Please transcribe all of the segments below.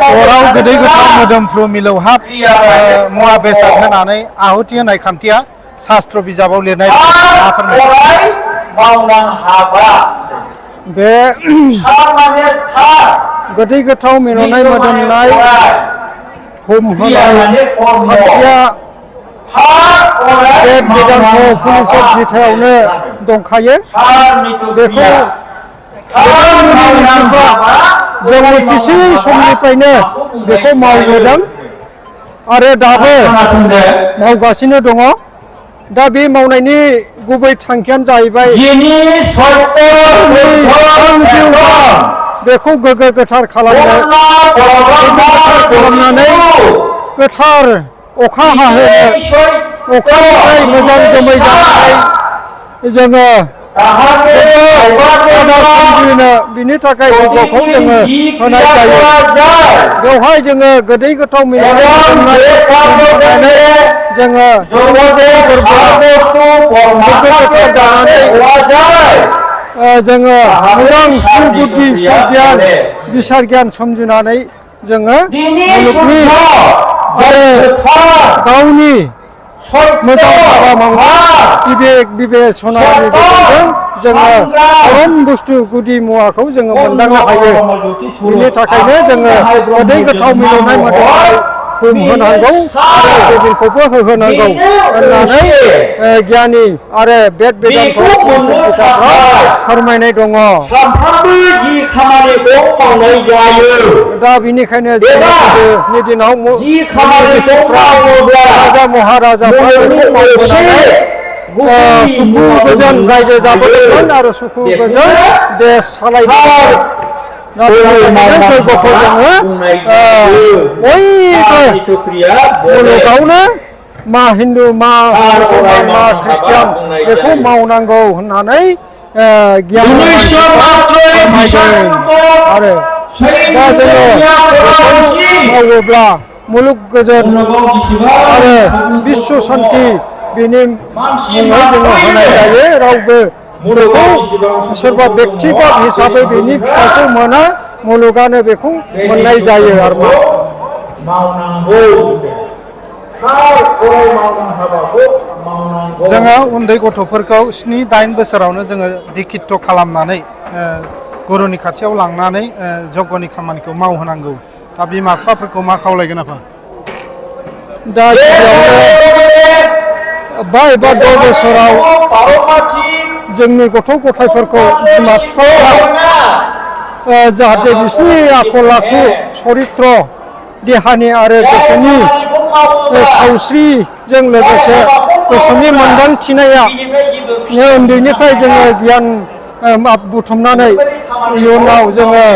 अराव गोदै गोथाव मोदोमफ्रु मिलौहाब मुवा बेसाद होनानै आहुति होनाय खान्थिया शास्त्र बिजाबाव लिरनाय बे गोदै गोथाव मिलौनाय मोदोमनाय होम होनाय खान्थिया बे वेदान्त उपनिषद बिथायावनो दंखायो। बेखौ जों मिथिसै समनिफ्रायनो बेखौ मावबोदों आरो दाबो मावगासिनो दङ। दा बे मावनायनि गुबै थांखियानो जाहैबाय बेखौ गोग्गो गोथार खालामनानै गोथार अखा हाहोनो अखानिफ्राय मोजां जोमै जानानै जोङो सोमजिनो बिनि थाखाय भग'खौ जोङो होनाय जायो। बेवहाय जोङो गोदै गोथाव मिलौनाय जोङो गोथार जानानै जोङो मोजां सुबुद्धि सुगियान बिसार गियान सोमजिनानै जोङो मुलुगनि आरो गावनि मोजां हाबा मावनो बिबेचनानि गेजेरजों जोङो परम बुस्थु गुदि मुवाखौ जोङो मोनदांनो हायो। बिनि थाखायनो जोङो गोदै गोथाव मिलौनाय मोदोमनाय होनांगौ आरो गुबुनखौबो होहोनांगौ होननानै गियानि आरो बेद बेदान्त बिथाफ्रा फोरमायनाय दङ। दा बिनिखायनो गोदोनि दिनाव राजा महाराजाफ्रा बेखौ मावबोनानै सुखु गोजोन रायजो जाबोदोंमोन आरो सुखु गोजोन देश सालायदोंमोन। जयग'खौ जोङो बयबो मुलुगावनो मा हिन्दु मा मुसलमान मा ख्रिस्टियान बेखौ मावनांगौ होननानै गियान आरो दा जोङो मावोब्ला मुलुग गोजोन आरो बिश्व शान्ति बेनि मुङै जोङो होनाय जायो। रावबो बेखौ सोरबा बेक्तिगत हिसाबै बेनि फिथाइखौ मोना, मुलुगानो बेखौ मोननाय जायो आरो जोङो उन्दै गथ'फोरखौ 7-8 बोसोरावनो जोङो दिक्षित खालामनानै गुरुनि खाथियाव लांनानै जग्यनि खामानिखौ मावहोनांगौ। दा बिमा बिफाफोरखौ मा खावलायगोन आफा? दा बा एबा 10 बोसोराव जोंनि गथ' गथायफोरखौ बिमा बिफाफ्रा जाहाथे बिसोरनि आखल आखु चरित्र देहानि आरो गोसोनि सावस्रिजों लोगोसे गोसोनि मोनदांथिनाया उन्दैनिफ्राय जोङो गियान बुथुमनानै इयुनाव जोङो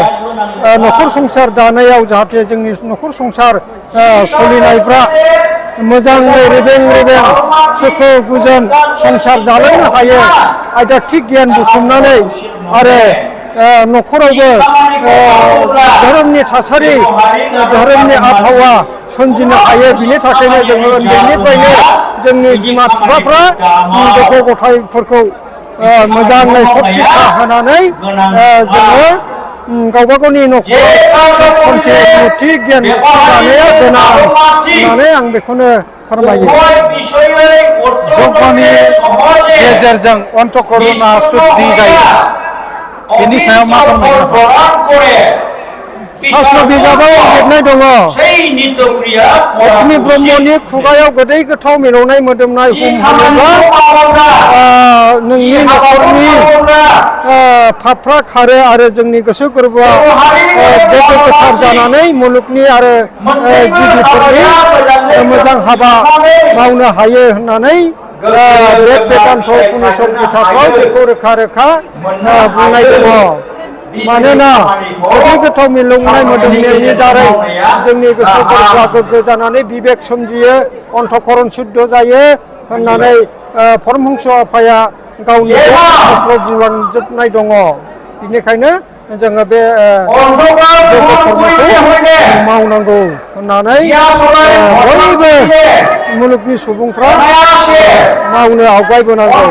न'खर संसार दानायाव जाहाथे जोंनि न'खर संसार सोलिनायफ्रा मोजाङै रेबें रेबें सुखु गोजोन संसार जालांनो हायो। आयदाथिक गियान बुथुमनानै आरो न'खरावबो धोरोमनि थासारि धोरोमनि आबहावा सोमजिनो हायो। बिनि थाखायनो जोङो उन्दैनिफ्रायनो जोंनि बिमा बिफाफ्रा गथ' गथायफोरखौ मोजाङै सतशिक्षा होनानै जोङो गावबा गावनि न'खराव सुख शान्ति मुक्ति गियान लानाया गोनां होननानै आं बेखौनो फोरमायो। जग्यनि गेजेरजों अन्तःकरणआ शुद्धि जायो। बेनि सायाव मा फोरमायगोन? शास्त्र बिजाबाव लिरनाय दङ। अग्नि ब्रह्मनि खुगायाव गोदै गोथाव मिलौनाय मोदोमनाय होयोब्ला नोंनि न'खरनि पापफ्रा खारो आरो जोंनि गोसो गोरबोआ गोग्गो गोथार जानानै मुलुगनि आरो जिबिफोरनि मोजां हाबा मावनो हायो होननानै बेद बेदान्त उपनिषद बिथाफ्राव बेखौ रोखा रोखा बुंनाय दङ। मानोना गोदै गोथाव मिलौनाय मोदोमनायनि दारै जोंनि गोसो गोरबोआ गोग्गो जानानै बिबेक सोमजियो, अन्तःकरण शुद्ध जायो होननानै परमहंस आफाया गावनि शास्त्र बुंलांजोबनाय दङ। बेनिखायनो जोङो बे धर्मखौ मावनांगौ होननानै बयबो मुलुगनि सुबुंफ्रा मावनो आवगायबोनांगौ।